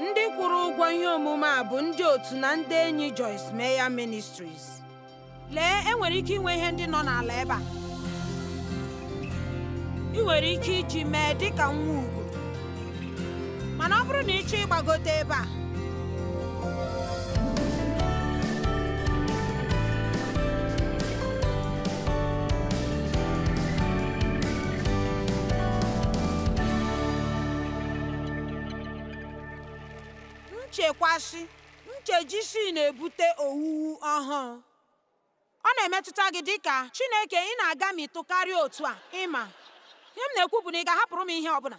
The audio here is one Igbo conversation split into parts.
Ndị kwụrụ ụgwọ ihe omume a bụ ndị otu na ndị enyi Joyce Meyer Ministries. Lee, enwere ike inwe ihe ndị nọ n'ala ebe a ị nwere ike iji mee dị ka nwa ugo, mana ọ bụrụ na ị chọọ ịgbagote ebe a, nchekwasị nchejisi na-ebute owuwu ọhụụ. Ọ na-emetụta gị dị ka Chineke ị na-agamitụ karịa otu a. Ịma ihe m na-ekwu bụ na ị ga-ahapụrụ m ihe ọbụla.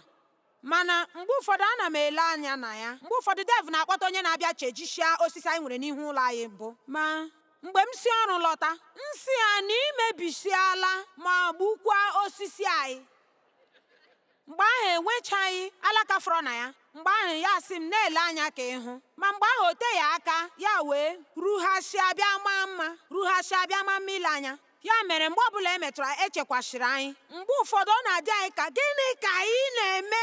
Mana mgbe ụfọdụ ana m ele anya na ya. Mgbe ụfọdụ Dev na-akpọta onye na-abịa chejisia osisi anyị nwere n'ihu ụlọ anyị mbụ. Ma mgbe m si ọrụ lọta, m sị ya na i mebisiala ma gbukwaa osisi anyị. Mgbe ahụ enwechaghị alaka fọrọ na ya. Mgbe ahụ ya sị m na-ele anya ka ị hụ. Ma mgbe ahụ o teghị aka ya wee rughasịa bịa maa mma, rughasịa bịa maa mma ile anya. Ya mere mgbe ọbụla e metụrụ echekwasịrị anyị, mgbe ụfọdụ ọ na-adị anyị ka gịnị ka ị na-eme?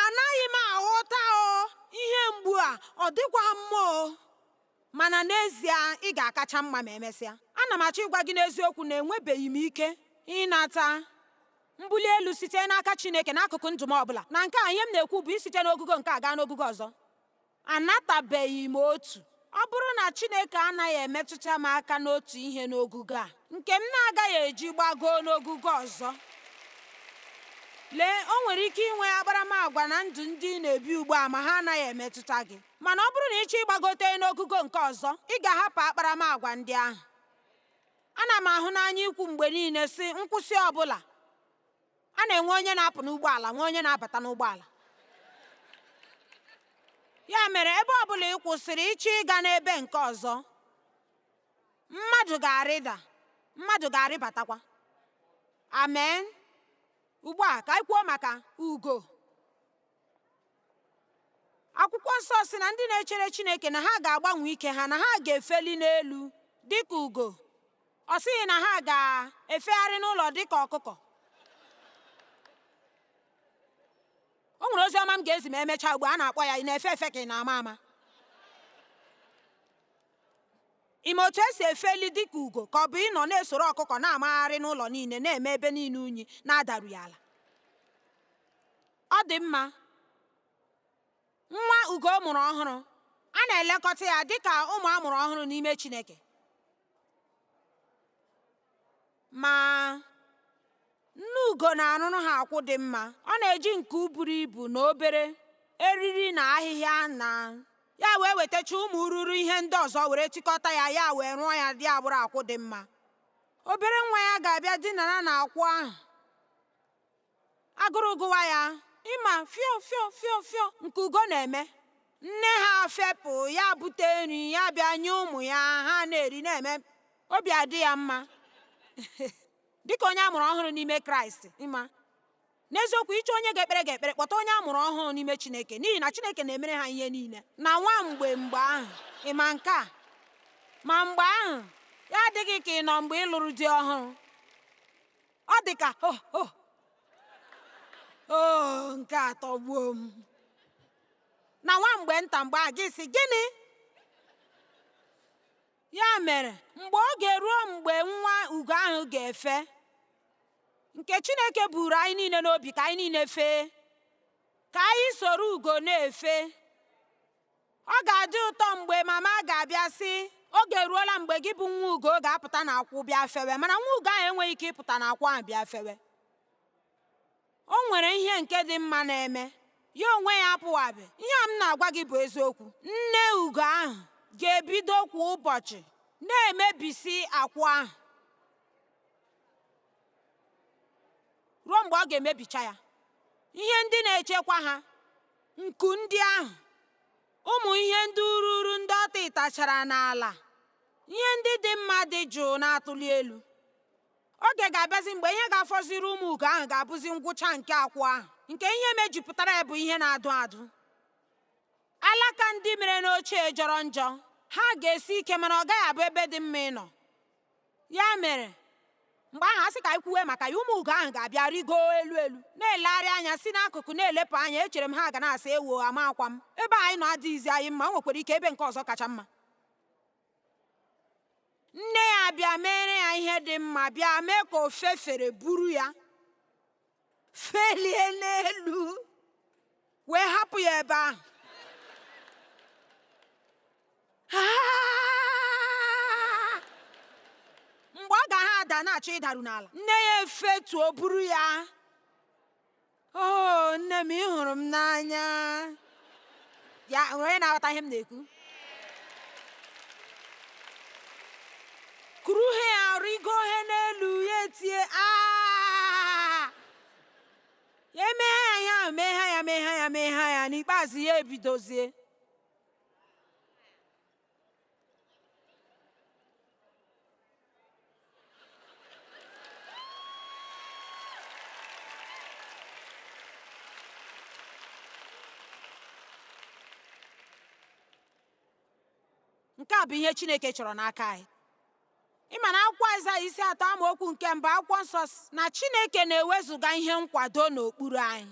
Anaghị m aghọta o. Ihe mgbu a ọ dịkwa mma o. Mana n'ezie ị ga-akacha mma ma emesịa. Ana m achọ ịgwa gị n'eziokwu na enwebeghị m ike ịnata mbuli elu site n'aka Chineke n'akụkụ ndụ m ọbụla. Na nke a, ihe m na-ekwu bụ isite n'ogugo nke a gaa n'ogugo ọzọ. Anatabeghị m otu. Ọ bụrụ na Chineke anaghị emetụta m aka n'otu ihe n'ogugo a, nke m na-agaghị eji gbagoo n'ogugo ọzọ. Lee, o nwere ike inwe akparamagwa na ndụ ndị ị na-ebi ugbu a ma ha anaghị emetụta gị. Mana ọ bụrụ na ị chọọ ịgbagote n'ogugo nke ọzọ, ị ga-ahapụ akparamagwa ndị ahụ. Ana m ahụ n'anya ikwu mgbe niile sị, nkwụsị ọbụla, a na-enwe onye na-apụ n'ụgbọala, nwee onye na-abata n'ụgbọala. Ya mere, ebe ọbụla ị kwụsịrị ịchọ ịga n'ebe nke ọzọ, mmadụ ga-arịda, mmadụ ga-arịbatakwa. Amen. Ugbu a, ka anyị kwuo maka ugo. Akwụkwọ nsọ sị na ndị na-echere Chineke na ha ga-agbanwe ike ha, na ha ga-efeli n'elu dịka ugo. Ọ sịghị na ha ga-efegharị n'ụlọ dịka ọkụkọ. O nwere ozi ọma m ga-ezi ma emechaa ugbu a na-akpọ ya ị na-efe efe ka ị na-ama ama. Ị ma otu esi efeli dịka ugo ka ọ bụ ịnọ na-esoro ọkụkọ na-amagharị n'ụlọ niile na-eme ebe niile unyi na-adarughị ala? Ọ dị mma. Nwa ugo mụrụ ọhụrụ, a na-elekọta ya dịka ụmụ a mụrụ ọhụrụ n'ime Chineke. Ma nne ugo na-arụrụ ha akwụ dị mma. Ọ na-eji nku buru ibu na obere eriri na ahịhịa na ya wee wetacha ụmụ ururu ihe ndị ọzọ were tikọta ya, ya wee rụọ ya ya bụrụ akwụ dị mma. Obere nwa ya ga-abịa dinara n'akwụ ahụ. Agụrụ gụwa ya, ịma fio fio fio fio nke ugo na-eme. Nne ha fepụ, ya bute nri, ya bịa nye ụmụ ya, ha na-eri na-eme obi adị ya mma. Dịka onye a mụrụ ọhụrụ n'ime Kraịst, ịma. N'eziokwu, ịchọ onye ga-ekpere gị ekpere, kpọta onye a mụrụ ọhụrụ n'ime Chineke, n'ihi na Chineke na-emere ha ihe niile. Na nwa mgbe mgbe ahụ, ịma nke a? Ma mgbe ahụ, ya adịghị ka ị nọ mgbe ị lụrụ di ọhụrụ. Ọ dị ka oh oh oh nke a tọgbuo m. Na nwa mgbe nta mgbe ahụ gị sị gịnị? Ya mere, mgbe oge ruo mgbe nwa ugo ahụ ga-efe, nke Chineke buru anyị niile n'obi ka anyị niile fee, ka anyị soro ugo na-efe. Ọ ga-adị ụtọ mgbe mama ga-abịa sị, oge eruola mgbe gị bụ nwa ugo ga-apụta n'akwụ bịa fewe. Mana nwa ugo ahụ enweghị ike ịpụta n'akwụ ahụ bịa fewe. O nwere ihe nke dị mma na-eme. Ya onwe ya apụwabe. Ihe a m na-agwa gị bụ eziokwu. Nne ugo ahụ ga-ebido kwa ụbọchị na-emebisi akwụ ahụ ruo mgbe ọ ga-emebicha ya. Ihe ndị na-echekwa ha, nku ndị ahụ, ụmụ ihe ndị ururu ndị ọ tịtachara n'ala, ihe ndị dị mma dị jụụ na-atụli elu. Oge ga-abịazi mgbe ihe ga-afọziri ụmụ ugo ahụ ga-abụzi ngwụcha nke akwụ ahụ, nke ihe mejupụtara ya bụ ihe na-adụ adụ. Alaka ndị mere n'ochie jọrọ njọ, ha ga-esi ike mana ọ gaghị abụ ebe dị mma ịnọ. Ya mere, Mgbe ahụ a sị ka anyị kwuwe maka ya, ụmụ ugo ahụ ga-abịa rigo elu elu, na-elegharị anya si n'akụkụ na-elepụ anya. Echere m ha ga na-asị, ewo, ama akwa m, ebe anyị nọ adịghịzi anyị mma, o nwekwara ike ebe nke ọzọ kacha mma. Nne ya bịa mere ya ihe dị mma, bịa mee ka ofe fere buru ya felie n'elu wee hapụ ya ebe ahụ. Mgbe ọ ga ha ada na-achọ ịdaru n'ala, nne ya efetuo buru ya. O nne m, ị hụrụ m n'anya. Ya onye na-aghọta ihe m na-ekwu? Kuru he ya rigo he n'elu, ya etie aa, ya emeghe ya ihe ahụ, meghe ya, meghe ya, meghe ya. N'ikpeazụ ya ebidozie. Nke a bụ ihe Chineke chọrọ n'aka anyị. Ị ma na akwụkwọ Aịzaya isi 3 amaokwu nke 1, akwụkwọ nsọ na Chineke na-ewezuga ihe nkwado n'okpuru anyị.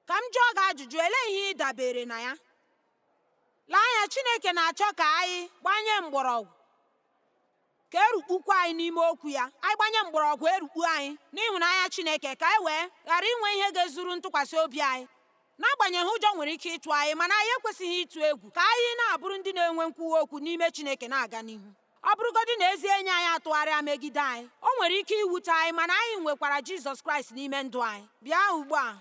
Ka m jụọ gị ajụjụ, elee ihe ị dabere na ya? Lee anya, Chineke na-achọ ka anyị gbanye mgbọrọgwụ, ka erukpukwa anyị n'ime okwu ya. Anyị gbanye mgbọrọgwụ erukpu anyị n'ịhụnanya Chineke, ka anyị wee ghara inwe ihe ga-ezuru ntụkwasị obi anyị. N'agbanyeghị ụjọ nwere ike ịtụ anyị, mana anyị ekwesịghị ịtụ egwu, ka anyị na-abụrụ ndị na-enwe nkwuwa okwu n'ime Chineke na-aga n'ihu. Ọ bụrụgodị na ezi enyi anyị atụgharịa megide anyị, o nwere ike iwute anyị, mana anyị nwekwara Jizọs Kraịst n'ime ndụ anyị. Bịa ugbu a.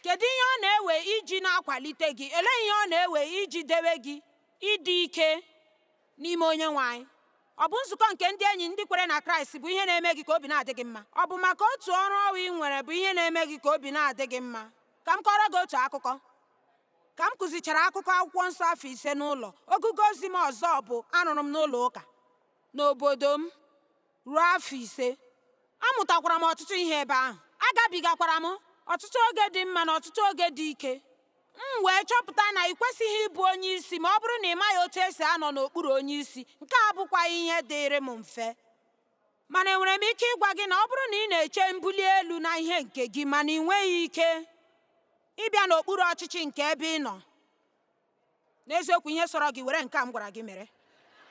Kedu ihe ọ na-ewe iji na-akwalite gị? Elee ihe ọ na-ewe iji dewe gị ịdị ike n'ime Onyenwe anyị? Ọ bụ nzukọ nke ndị enyi ndị kwere na Kraịst bụ ihe na-eme gị ka obi na-adị gị mma? Ọ bụ maka otu ọrụ ọrụ ị nwere bụ ihe na-eme gị ka obi na-adị gị mma? Ka m kọrọ gị otu akụkọ. Ka m kụzichara akụkọ akwụkwọ nsọ afọ 5 n'ụlọ, ogugo ozi m ọzọ bụ arụrụ m n'ụlọ ụka n'obodo m ruo afọ 5. Amụtakwara m ọtụtụ ihe ebe ahụ. Agabigakwara m ọtụtụ oge dị mma na ọtụtụ oge dị ike. M wee chọpụta na ị kwesịghị ịbụ onye isi ma ọ bụrụ na ị maghị otu esi anọ n'okpuru onye isi. Nke a abụkwaghị ihe dịịrị m mfe. Mana enwere m ike ịgwa gị na ọ bụrụ na ị na-eche mbuli elu na ihe nke gị, mana ị nweghị ike ịbịa n'okpuru ọchịchị nke ebe ị nọ, n'eziokwu ihe sọrọ gị were nke a m gwara gị mere.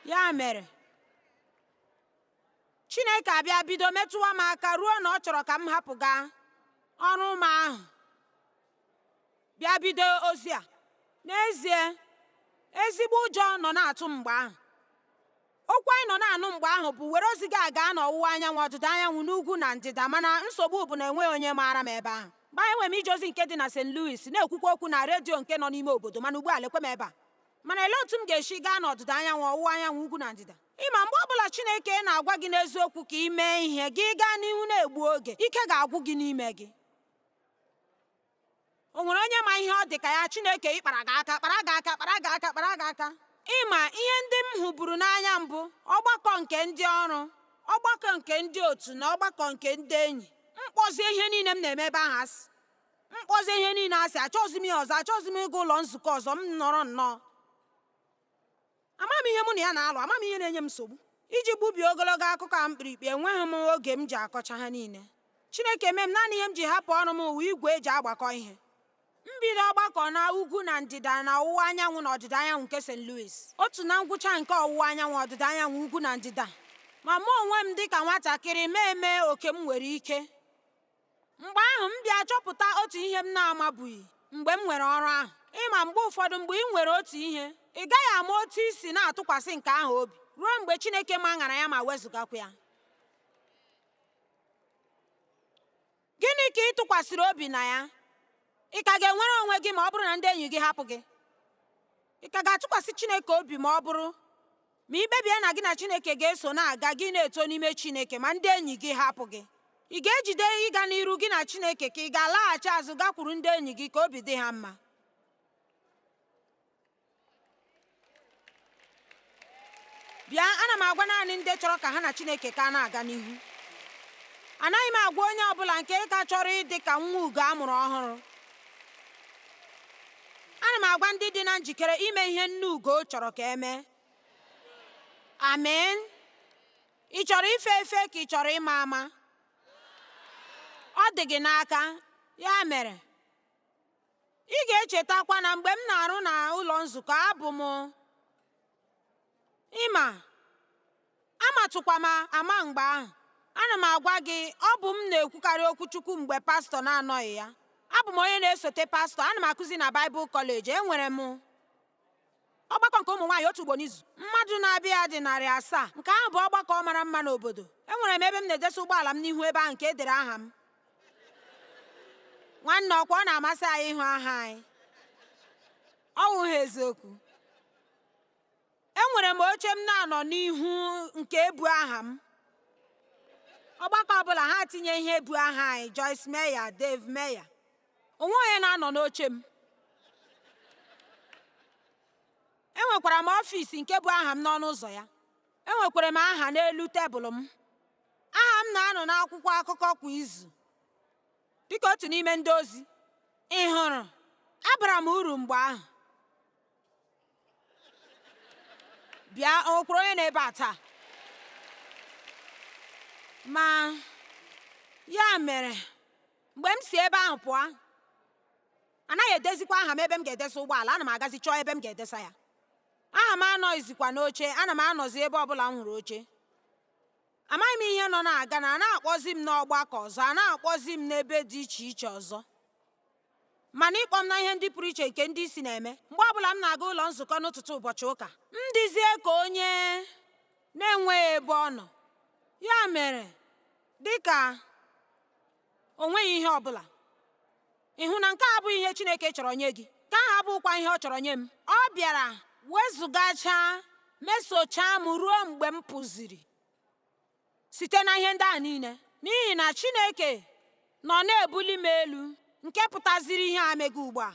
Ya mere Chineke abịa bido metụwa m aka ruo na ọ chọrọ ka m hapụ gaa ọrụ m ahụ, bịa bido ozi a. N'ezie, ezigbo ụjọ nọ na-atụ m mgbe ahụ. Okwu anyị nọ na-anụ mgbe ahụ bụ were ozi gị aga n'ọwụwa anyanwụ, ọdịda anyanwụ, n'ugwu na ndịda, mana nsogbu bụ na enweghị onye maara m ebe ahụ. Mgbe anyị nwere m ije ozi nke dị na St. Louis, na-ekwukwa okwu na redio nke nọ n'ime obodo, mana ugbu a lekwe m ebe a. Mana elee otu m ga-esi gaa n'ọdịda anyanwụ, ọwụwa anyanwụ, ugwu na ndịda? Ịma mgbe ọbụla Chineke na-agwa gị n'eziokwu ka ị mee ihe, gị gaa n'ihu na-egbu oge, ike ga-agwụ gị n'ime gị. O nwere onye ma ihe ọ dị ka ya? Chineke ịkpara gị aka, kpara gị aka, kpara gị aka, kpara gị aka. Ịma ihe ndị m hụburu n'anya mbụ, ọgbakọ nke ndị ọrụ, ọgbakọ nke ndị otu na ọgbakọ nke ndị enyi. Mkpọzie ihe niile m na-eme ebe ahụ asị. Mkpọzie ihe niile asị, achọghịzi m ihe ọzọ, achọghịzi m ịga ụlọ nzukọ ọzọ, m nọrọ nnọọ. Ama m ihe mụ na ya na-alụ, ama m ihe na-enye m nsogbu. Iji gbubie ogologo akụkọ a mkpirikpi, enweghị m oge m ji akọcha ha niile. Chineke mee m, naanị ihe m ji hapụ ọrụ m wụ igwe eji agbakọ ihe. M bido ọgbakọ na ugwu na ndịda na ọwụwa anyanwụ na ọdịda anyanwụ nke St. Louis. Otu na ngwụcha nke ọwụwa anyanwụ, ọdịda anyanwụ, ugwu na ndịda. Ma mụ onwe m dịka nwatakịrị ma eme oke m nwere ike. Mgbe ahụ m bịa chọpụta otu ihe m na-amabughị mgbe m nwere ọrụ ahụ. Ịma mgbe ụfọdụ mgbe ị nwere otu ihe, ị gaghị ama otu i si na-atụkwasị nke ahụ obi ruo mgbe Chineke maṅara ya ma wezụgakwa ya. Gịnị ka ị tụkwasịrị obi na ya? Ị ka ga-enwere onwe gị ma ọ bụrụ na ndị enyi gị hapụ gị? Ị ka ga-atụkwasị Chineke obi ma ọ bụrụ ma ị kpebie na gị na Chineke ga-eso na-aga, gị na-eto n'ime Chineke ma ndị enyi gị hapụ gị? Ị ga-ejide ịga n'iru gị na Chineke ka ị ga-alaghachi azụ gakwuru ndị enyi gị ka obi dị ha mma? Bịa, ana m agwa naanị ndị chọrọ ka ha na Chineke ka na-aga n'ihu. Anaghị m agwa onye ọbụla nke ka chọrọ ịdị ka nwa ugo a mụrụ ọhụrụ. Ana m agwa ndị dị na njikere ime ihe nne ugo chọrọ ka emee. Amen. Ị chọrọ ife efe ka ị chọrọ ịma ama? Ọ dị gị n'aka. Ya mere, ị ga-echetakwa na mgbe m na-arụ na ụlọ nzukọ, abụ m ịma amatụkwa m ama mgbe ahụ. Ana m agwa gị, ọ bụ m na-ekwukarị okwu Chukwu mgbe pastọ na-anọghị ya. Abụ m onye na-esote pastọ. Ana m akụzi na Bible College. Enwere m ọgbakọ nke ụmụ nwaanyị otu ugbo n'izu. Mmadụ na-abịa dị 700. Nke ahụ bụ ọgbakọ mara mma n'obodo. Enwere m ebe m na-edesa ụgbọala m n'ihu ebe ahụ nke e dere aha m. Nwanne, ọkwa ọ na-amasị anyị ịhụ aha anyị. Ọ wụghị eziokwu. Enwere m oche m na-anọ n'ihu nke ebu aha m. Ọgbakọ ọbụla ha tinye ihe ebu aha anyị, Joyce Meyer, Dave Meyer. Onwe onye na-anọ n'oche m. Enwekwara m ọfịs nke bụ aha m n'ọnụ ụzọ ya. Enwekwara m aha n'elu tebụl m. Aha m na-anọ n'akwụkwọ akụkọ kwa izu dịka otu n'ime ndị ozi. Ị hụrụ, abara m uru mgbe ahụ. Bịa, o nwekwara onye na-ebe a taa? Ma ya mere, mgbe m si ebe ahụ pụọ, anaghị edezikwa aha m ebe m ga-edesa ụgbọala. Ana m agazi chọọ ebe m ga-edesa ya. Aha m anọghịzikwa n'oche. Ana m anọzi ebe ọbụla m hụrụ oche. Amaghị m ihe nọ na-aga na a na-akpọzi m n'ọgbakọ ọzọ, a na-akpọzi m n'ebe dị iche iche ọzọ. Mana ịkpọ m na ihe ndị pụrụ iche nke ndị isi na-eme, mgbe ọbụla m na-aga ụlọ nzukọ n'ụtụtụ ụbọchị ụka, m dịzie ka onye na-enweghị ebe ọ nọ. Ya mere, dịka o nweghị ihe ọbụla. Ị hụ na nke a abụghị ihe Chineke chọrọ nye gị? Nke ahụ abụghịkwa ihe ọ chọrọ nye m. Ọ bịara wezụgachaa, mesochaa m ruo mgbe m pụziri site na ihe ndị a niile. N'ihi na Chineke nọ na-ebuli m elu, nke pụtaziri ihe a mega ugbu a.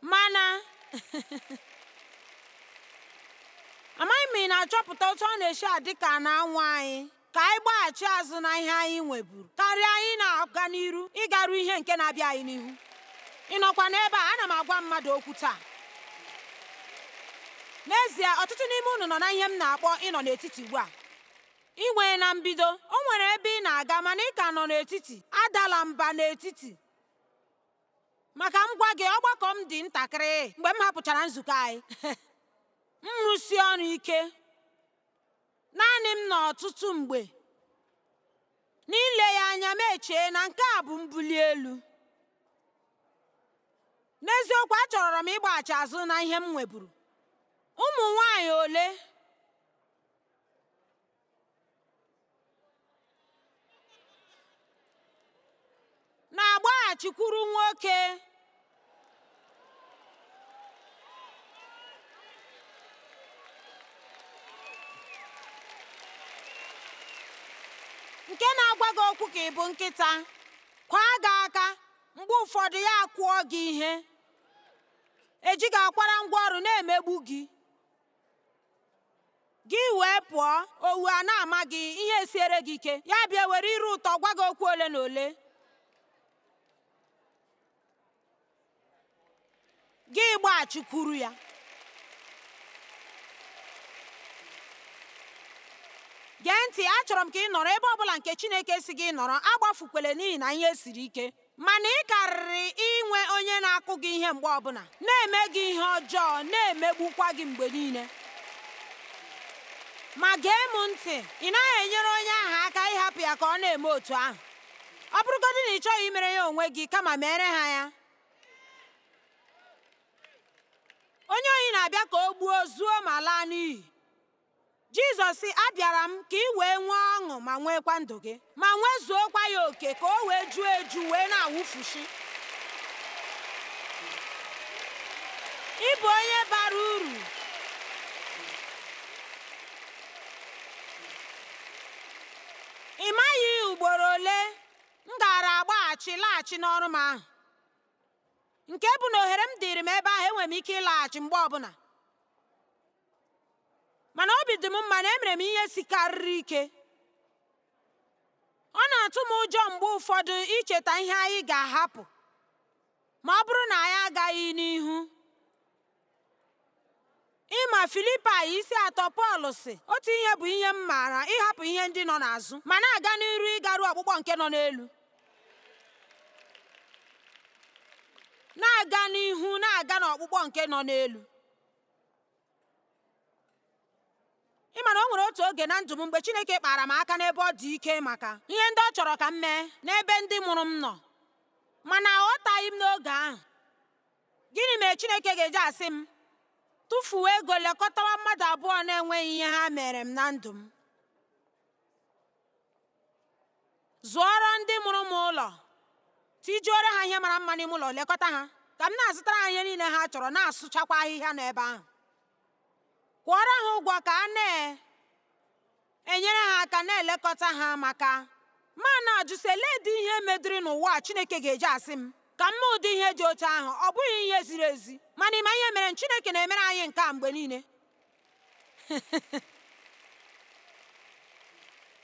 Mana amaghị m ị na-achọpụta otu ọ na-esi adị ka na-anwa anyị ka anyị gbaghachi azụ na ihe anyị nweburu karịa anyị na-aga n'iru ịgaru ihe nke na-abịa anyị n'ihu. Ị nọkwa n'ebe a? Ana m agwa mmadụ okwu taa. N'ezie, ọtụtụ n'ime unu nọ na ihe m na-akpọ ịnọ n'etiti ugbu a. Ị nwee na mbido, o nwere ebe ị na-aga mana ị ka nọ n'etiti. Adala mba n'etiti. Maka m gwa gị, ọgbakọ m dị ntakịrị mgbe m hapụchara nzukọ anyị. M rụsie ọrụ ike. Naanị m nọ ọtụtụ mgbe. N'ile ya anya, m echee na nke a bụ mbuli elu. N'eziokwu, achọrọ m ịgbaghachi azụ na ihe m nweburu. Ụmụ nwanyị ole na-agbaghachikwuru nwoke nke na-agwa gị okwu ka ị bụ nkịta, kwaa gị aka, mgbe ụfọdụ ya akụọ gị ihe, eji gị akwara ngwaọrụ na-emegbu gị, gị wee pụọ, owu a na-ama gị, ihe esiere gị ike, ya bịa were iru ụtọ gwa gị okwu ole na ole, gị gbaghachikwuru ya. Gee ntị, achọrọ m ka ị nọrọ ebe ọbụla nke Chineke si gị nọrọ, agbafukwele n'ihi na ihe siri ike. Mana ị karịrị inwe onye na-akụ gị ihe mgbe ọbụla, na-eme gị ihe ọjọọ, na-emegbukwa gị mgbe niile. Ma gee m ntị, ị naghị enyere onye ahụ aka ịhapụ ya ka ọ na-eme otu ahụ. Ọ bụrụgodị na ị chọghị imere ya onwe gị, kama mere ha ya. Onye ohi na-abịa ka o gbuo, zuo ma laa n'iyi. Jizọs sị, abịara m ka ị wee nwee ọṅụ ma nwekwa ndụ gị, ma nwezuokwa ya oke ka o wee juo eju wee na-awụfushi. Ị bụ onye bara uru. Ị maghị ugboro ole m gaara agbaghachi laghachi n'ọrụ m ahụ, nke bụ na ohere m dịrị m ebe ahụ, enwere m ike ịlaghachi mgbe ọbụla. Mana obi dị m mma na emere m ihe sikarịrị ike. Ọ na-atụ m ụjọ mgbe ụfọdụ icheta ihe anyị ga-ahapụ ma ọ bụrụ na anyị agaghị n'ihu. Ị Ịma Filipaị isi 3, Pọl sị, otu ihe bụ ihe m maara, ịhapụ ihe ndị nọ n'azụ ma na-aga n'iru ịgaru ọkpụkpọ nke nọ n'elu. Na-aga n'ihu na-aga n'ọkpụkpọ nke nọ n'elu. Ị ma na o nwere otu oge na ndụ m mgbe Chineke kpara m aka n'ebe ọ dị ike maka ihe ndị ọ chọrọ ka m mee n'ebe ndị mụrụ m nọ. Mana aghọtaghị m n'oge ahụ. Gịnị mere Chineke ga-eji asị m tụfuo ego lekọtawa mmadụ abụọ na-enweghị ihe ha mere m na ndụ m? Zụọrọ ndị mụrụ m ụlọ, tijuoro ha ihe mara mma n'ime ụlọ, lekọta ha ka m na-azụtara ha ihe niile ha chọrọ, na-asụchakwa ahịhịa n'ebe ahụ. Kwụọrọ ha ụgwọ ka a na-enyere ha aka na-elekọta ha maka ma na-ajụ sị, elee ụdị ihe medịrị n'ụwa a Chineke ga-eji asị m ka m mee ụdị ihe dị otu ahụ? Ọ bụghị ihe ziri ezi. Mana ịma ihe mere? Chineke na-emere anyị nke a mgbe niile.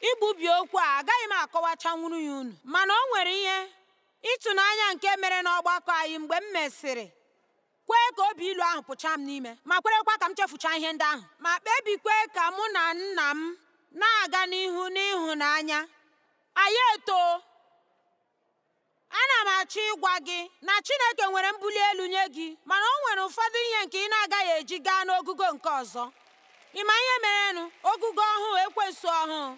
Igbubi okwu a, agaghị m akọwachanwuru ya unu, mana o nwere ihe ịtụnanya nke mere n'ọgbakọ anyị mgbe m mesịrị kwee ka obi ilu ahụ pụchaa m n'ime, ma kwerekwa ka m chefuchaa ihe ndị ahụ, ma kpebikwe ka mụ na nna m na-aga n'ihu n'ịhụnanya. Anyị etoo. Ana m achọ ịgwa gị na Chineke nwere mbuli elu nye gị, mana o nwere ụfọdụ ihe nke ị na-agaghị eji gaa n'ogugo nke ọzọ. Ị ma ihe merenụ? Ogugo ọhụụ, ekwensu ọhụụ.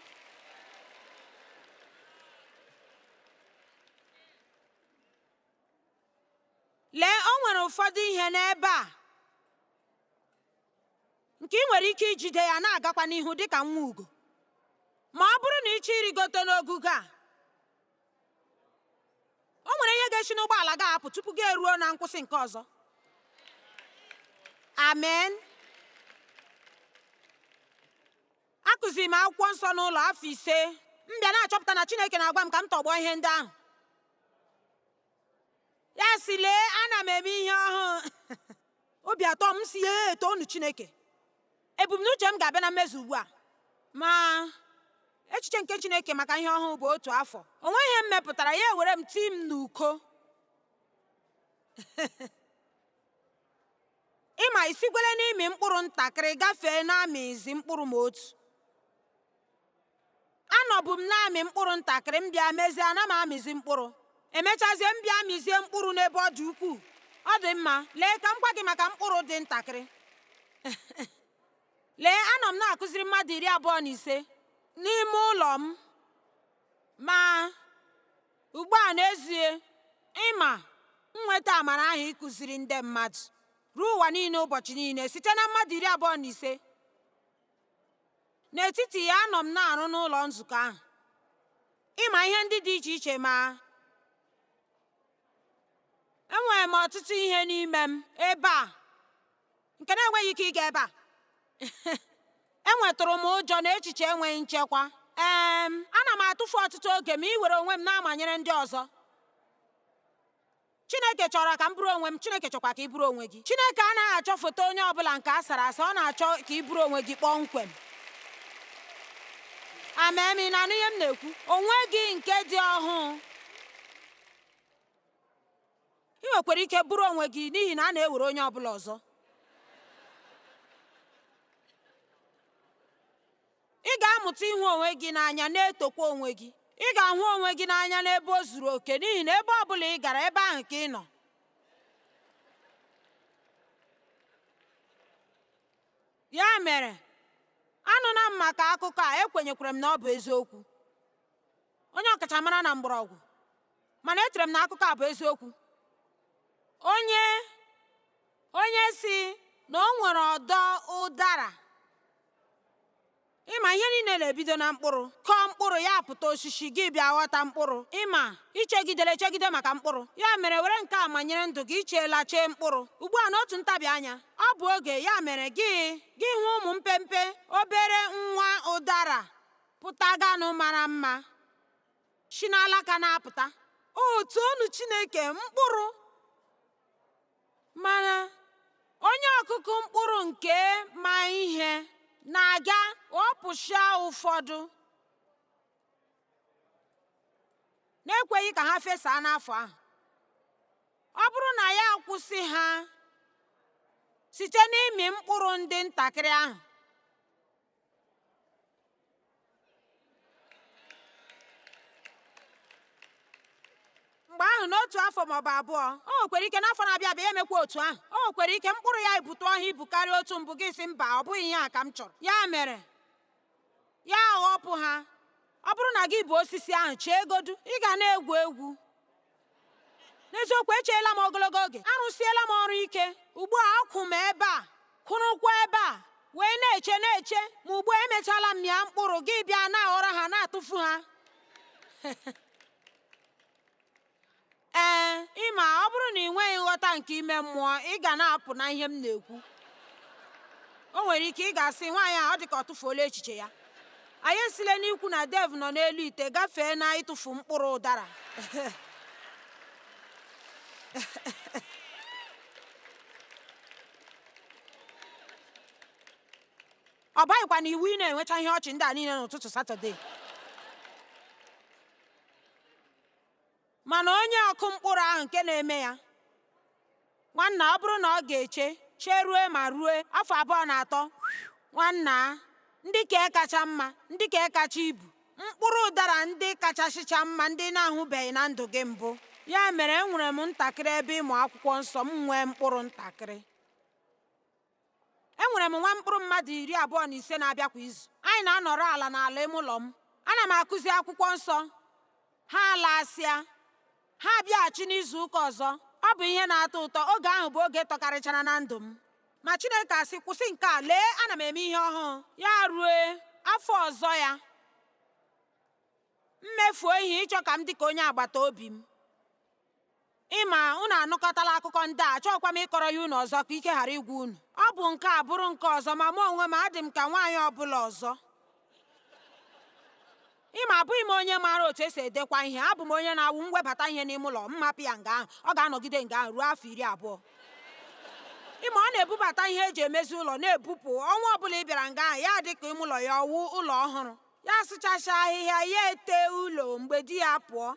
Lee, o nwere ụfọdụ ihe n'ebe a nke ị nwere ike ijide ya na-agakwa n'ihu dịka nwa ugo. Ma ọ bụrụ na ị chọọ ịrịgote n'ogugo a, o nwere ihe ga-esi n'ụgbọala gị apụ tupu gị eruo na nkwụsị nke ọzọ. Amen. Akụziri m akwụkwọ nsọ n'ụlọ afọ 5. M bịa na-achọpụta na Chineke na-agwa m ka m tọgbọ ihe ndị ahụ. Ya sị, lee, ana m eme ihe ọhụụ. Obi atọ m si ya etoonu Chineke. Ebumnuche m ga-abịa na mmezu ugbu a. Ma echiche nke Chineke maka ihe ọhụụ bụ otu afọ. O nweghị ihe m mepụtara, ya ewere m tii m n'uko. Ịma isikwele n'ịmị mkpụrụ ntakịrị gafee na-amịzi mkpụrụ ma otu. Anọbụ m na-amị mkpụrụ ntakịrị, m bịa mezie ana m amịzi mkpụrụ. Emechazie m bịa mịzie mkpụrụ n'ebe ọ dị ukwuu. Ọ dị mma, lee ka m gwa gị maka mkpụrụ dị ntakịrị. Lee, anọ m na-akụziri mmadụ 25 n'ime ụlọ m. Ma ugbu a n'ezie, ịma nweta amara ahụ ịkụziri ndị mmadụ ruo ụwa niile ụbọchị niile site na mmadụ 25. N'etiti ya, anọ m na-arụ n'ụlọ nzukọ ahụ. Ịma ihe ndị dị iche iche, ma enwere m ọtụtụ ihe n'ime m ebe a nke na-enweghị ike ịga ebe a. Enwetụrụ m ụjọ na echiche enweghị nchekwa. Ana m atụfu ọtụtụ oge ma iwere onwe m na-amanyere ndị ọzọ. Chineke chọrọ ka m bụrụ onwe m, Chineke chọkwa ka ị bụrụ onwe gị. Chineke anaghị achọ foto onye ọbụla nke a sara asa, ọ na-achọ ka ị bụrụ onwe gị kpọmkwem. Amen, ị na-anụ ihe m na-ekwu? Onwe gị nke dị ọhụụ. Ị nwekwara ike bụrụ onwe gị n'ihi na a na-ewere onye ọbụla ọzọ. Ị ga-amụta ịhụ onwe gị n'anya, na-etokwa onwe gị. Ị ga-ahụ onwe gị n'anya n'ebe o zuru oke n'ihi na ebe ọ bụla ị gara, ebe ahụ ka ị nọ. Ya mere, anụna m maka akụkọ a, ekwenyekwara m na ọ bụ eziokwu. Onye ọkachamara na mgbọrọgwụ, mana echere m na akụkọ a bụ eziokwu. Onye si na o nwere ọdọ ụdara. Ịma ihe niile na-ebido na mkpụrụ. Kọọ mkpụrụ ya pụta osisi, gị bịa ghọta mkpụrụ. Ịma ichegidere echegide maka mkpụrụ. Ya mere were nke a manyere ndụ gị, icheela chee mkpụrụ. Ugbu a n'otu ntabi anya, ọ bụ oge. Ya mere gị hụ ụmụ mpempe obere nwa ụdara pụtaganụ mara mma si n'alaka na-apụta. O toonu Chineke, mkpụrụ. Mana onye ọkụkụ mkpụrụ nke ma ihe na-aga ghọpụsịa ụfọdụ na-ekweghị ka ha fesaa n'afọ ahụ. Ọ bụrụ na ya akwụsị ha Site n'ịmị mkpụrụ ndị ntakịrị ahụ. Mgbe ahụ n'otu afọ maọbụ abụọ, o nwekwara ike n'afọ na-abịa abịa ya emekwa otu ahụ. O nwekwara ike mkpụrụ ya ebutụ ọhịa ibu karịa otu mbụ, gị sị mba, ọ bụghị ihe a ka m chọrọ. Ya mere, ya aghọpụ ha. Ọ bụrụ na gị bụ osisi ahụ, chee godu, ị ga na-egwu egwu. N'eziokwu, echeela m ogologo oge, arụsiela m ọrụ ike. Ugbu a akwụ m ebe a, kwụrụkwa ebe a, wee na-eche na-eche, ma ugbu a emechaala m mịa mkpụrụ, gị bịa na-aghọrọ ha, na-atụfu ha. Ee, ịma, ọ bụrụ na ị nweghị nghọta nke ime mmụọ, ị ga na-apụ na ihe m na-ekwu. O nwere ike ị ga-asị nwaanyị a, ọ dị ka ọ tụfuola echiche ya. Anyị esile n'ikwu na Dev nọ n'elu ite gafee na ịtụfu mkpụrụ ụdara. Ọ baghịkwa na iwu ị na-enwecha ihe ọchị ndị a niile n'ụtụtụ Satọde. Mana onye ọkụ mkpụrụ ahụ nke na-eme ya, nwanna, ọ bụrụ na ọ ga-eche cherue ma rue afọ 2 na 3, nwanna, ndị ka kacha mma, ndị ka kacha ibu, mkpụrụ ụdara ndị kachasịcha mma ndị na-ahụbeghị na ndụ gị mbụ. Ya mere enwere m ntakịrị ebe ịmụ akwụkwọ nsọ m nwee mkpụrụ ntakịrị. Enwere m nwa mkpụrụ mmadụ 25 na-abịa kwa izu. Anyị na-anọrọ ala n'ala ime ụlọ m. Ana m akụzi akwụkwọ nsọ. Ha alasịa, ha abịaghachi n'izu ụka ọzọ. Ọ bụ ihe na-atọ ụtọ. Oge ahụ bụ oge tọkarịchara na ndụ m. Ma Chineke asị, kwụsị nke a, lee, ana m eme ihe ọhụụ. Ya rue afọ ọzọ ya, m mefuo ihe ịchọ ka m dị ka onye agbata obi m. Ịma, unu anụkọtala akụkọ ndị a, achọghịkwa m ịkọrọ ya unu ọzọ ka ike ghara ịgwụ unu. Ọ bụ nke a bụrụ nke ọzọ, ma mụ onwe m adị m ka nwaanyị ọbụla ọzọ. Ịma, abụghị m onye maara otu esi edekwa ihe. Abụ m onye na-awụ mwebata ihe n'ime ụlọ, m hapụ ya nga ahụ, ọ ga-anọgide nga ahụ ruo afọ 20. Ịma, ọ na-ebubata ihe eji emezi ụlọ na-ebupụ. Ọnwa ọbụla ị bịara nga ahụ, ya dị ka ime ụlọ ya ọwụ ụlọ ọhụrụ. Ya sụchasịa ahịhịa, ya ete ụlọ mgbe di ya pụọ.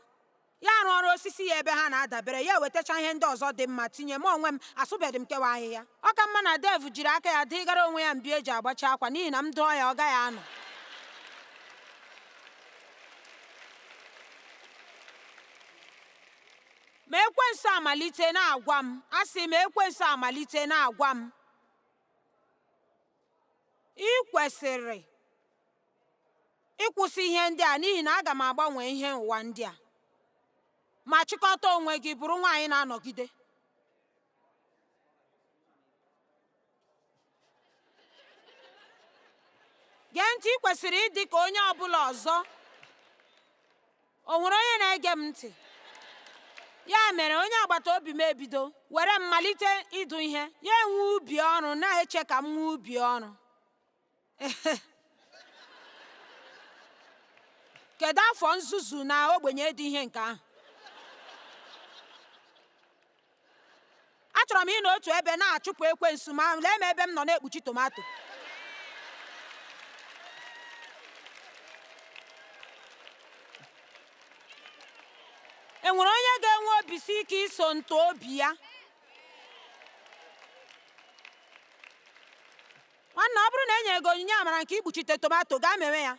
Ya arụ ọrụ osisi ya ebe ha na-adabere, ya ewetacha ihe ndị ọzọ dị mma tinye. M onwe m asụbeghị m kewa ahịhịa. Ọ ka mma na Dev jiri aka ya dịgara onwe ya mbi eji agbachi akwa, n'ihi na m dụọ ya ọ gaghị anọ. Ma ekwensu amalite na-agwa m, asị m ekwensu amalite na-agwa m, ị kwesịrị ịkwụsị ihe ndị a n'ihi na aga m agbanwe ihe ụwa ndị a. Ma chịkọta onwe gị bụrụ nwaanyị na-anọgide. Gee ntị, ị kwesịrị ịdị ka onye ọbụla ọzọ. O nwere onye na-ege m ntị? Ya mere onye agbata obi m ebido were m malite ịdụ ihe, ya enwe ubi ọrụ na-eche ka m nwee ubi ọrụ. Kedu afọ nzuzu na ogbenye dị ihe nke ahụ? Achọrọ m ịnọ otu ebe na-achụpụ ekwensu, ma lee m ebe m nọ na-ekpuchi tomato. E nwere onye ga-enwe obisi ike iso ntụ obi ya? Nwanna, ọ bụrụ na e nyere gị onyinye amara nke ikpuchite tomato, gaa mewe ya.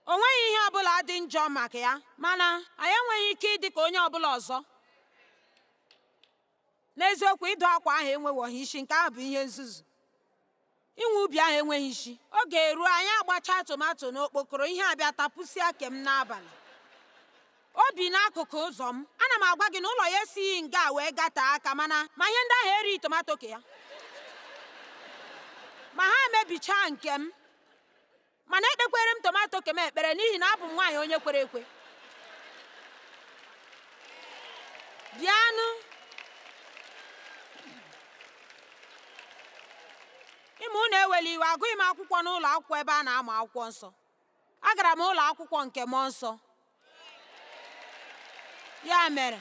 O nweghị ihe ọbụla dị njọ maka ya, mana anyị enweghị ike ịdị ka onye ọbụla ọzọ. N'eziokwu, ịdụ akwa ahụ enweghị isi, nke ahụ bụ ihe nzuzu. Inwe ubi ahụ enweghị isi. Oge eruo, anyị agbacha tomato n'okpokoro, ihe abịa tapụsịa kem n'abalị. O bi n'akụkụ ụzọ m. Ana m agwa gị na ụlọ ya esighị nga wee gatee aka, mana ma ihe ndị ahụ erighị tomato ka ya. Ma ha emebichaa nke m. Mana ekpekwere m tomato kem ekpere n'ihi na abụ m nwaanyị onye kwere ekwe. Bịanụ. Ịma, unu ewela iwe, agụghị m akwụkwọ n'ụlọ akwụkwọ ebe a na-amụ akwụkwọ nsọ. Agara m ụlọ akwụkwọ nke mmụọ nsọ. Ya mere,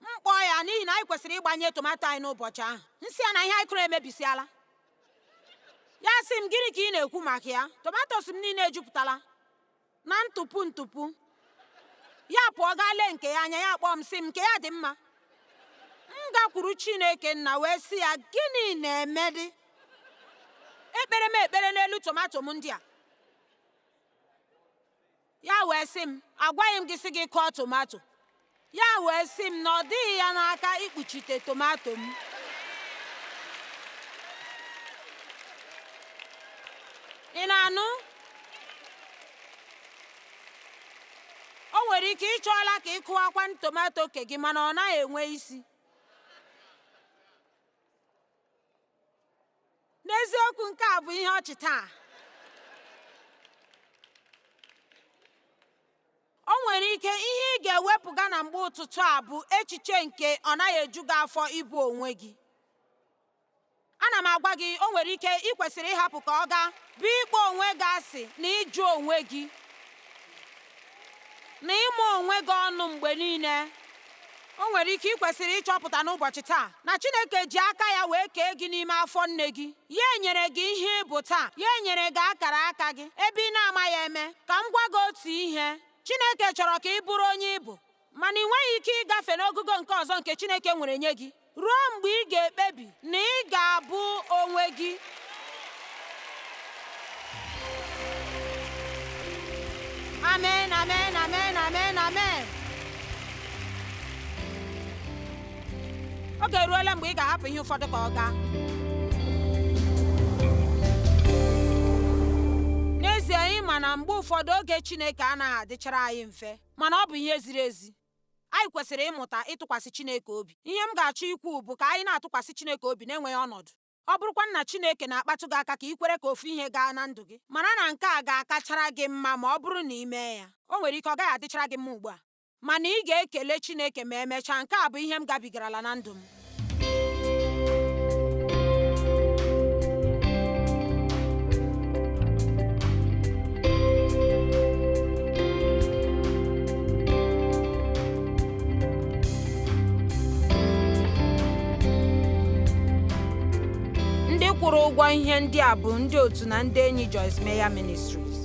m kpọọ ya n'ihi na anyị kwesịrị ịgbanye tomato anyị n'ụbọchị ahụ. M sị ya na ihe anyị kụrụ emebisiala. Ya sị m, gịnị ka ị na-ekwu maka ya? Tomatos m niile ejupụtala na ntụpụ ntụpụ. Ya pụọ gaa lee nke ya anya, ya kpọọ m sị m nke ya dị mma. M gakwuru Chineke nna wee sị ya, gịnị na-emedị? Ekpere m ekpere n'elu tomato m ndị a. Ya wee sị m, agwaghị m gị sị gị kụọ tomato. Ya wee sị m na ọ dịghị ya n'aka ikpuchite tomato m. Ị na-anụ? O nwere ike ị chọọla ka ị kụwakwa tomato nke gị mana ọ naghị enwe isi. N'eziokwu, nke a bụ ihe ọchị taa. O nwere ike ihe ị ga-ewepụga na mgbe ụtụtụ a bụ echiche nke ọ naghị eju gị afọ ịbụ onwe gị. Ana m agwa gị, o nwere ike ị kwesịrị ịhapụ ka ọ gaa, bụ ịkpọ onwe gị asị na ịjụ onwe gị na ịma onwe gị ọnụ mgbe niile. O nwere ike ị kwesịrị ịchọpụta n'ụbọchị taa na Chineke ji aka ya wee kee gị n'ime afọ nne gị. Ya enyere gị ihe ị bụ taa, ya enyere gị akara aka gị ebe ị na-amaghị eme. Ka m gwa gị otu ihe, Chineke chọrọ ka ị bụrụ onye ị bụ, mana ị nweghị ike ịgafe n'ogugo nke ọzọ nke Chineke nwere nye gị ruo mgbe ị ga-ekpebi na ị ga-abụ onwe gị. Amen, amen, amen, amen, amen. Oge eruola mgbe ị ga-ahapụ ihe ụfọdụ ka ọ gaa. N'ezie, ị ma na mgbe ụfọdụ oge Chineke anaghị adịchara anyị mfe, mana ọ bụ ihe ziri ezi. Anyị kwesịrị ịmụta ịtụkwasị Chineke obi. Ihe m ga-achọ ikwu bụ ka anyị na-atụkwasị Chineke obi na-enweghị ọnọdụ. Ọ bụrụkwa na Chineke na-akpatụ gị aka ka ị kwere ka ofu ihe gaa na ndụ gị, mara na nke a ga-akachara gị mma ma ọ bụrụ na ị mee ya. O nwere ike ọ gaghị adịchara gị mma ugbu a, mana ị ga-ekele Chineke ma emechaa. Nke a bụ ihe m gabigarala na ndụ m. Ndị kwụrụ ụgwọ ihe ndị a bụ ndị otu na ndị enyi Joyce Meyer Ministries.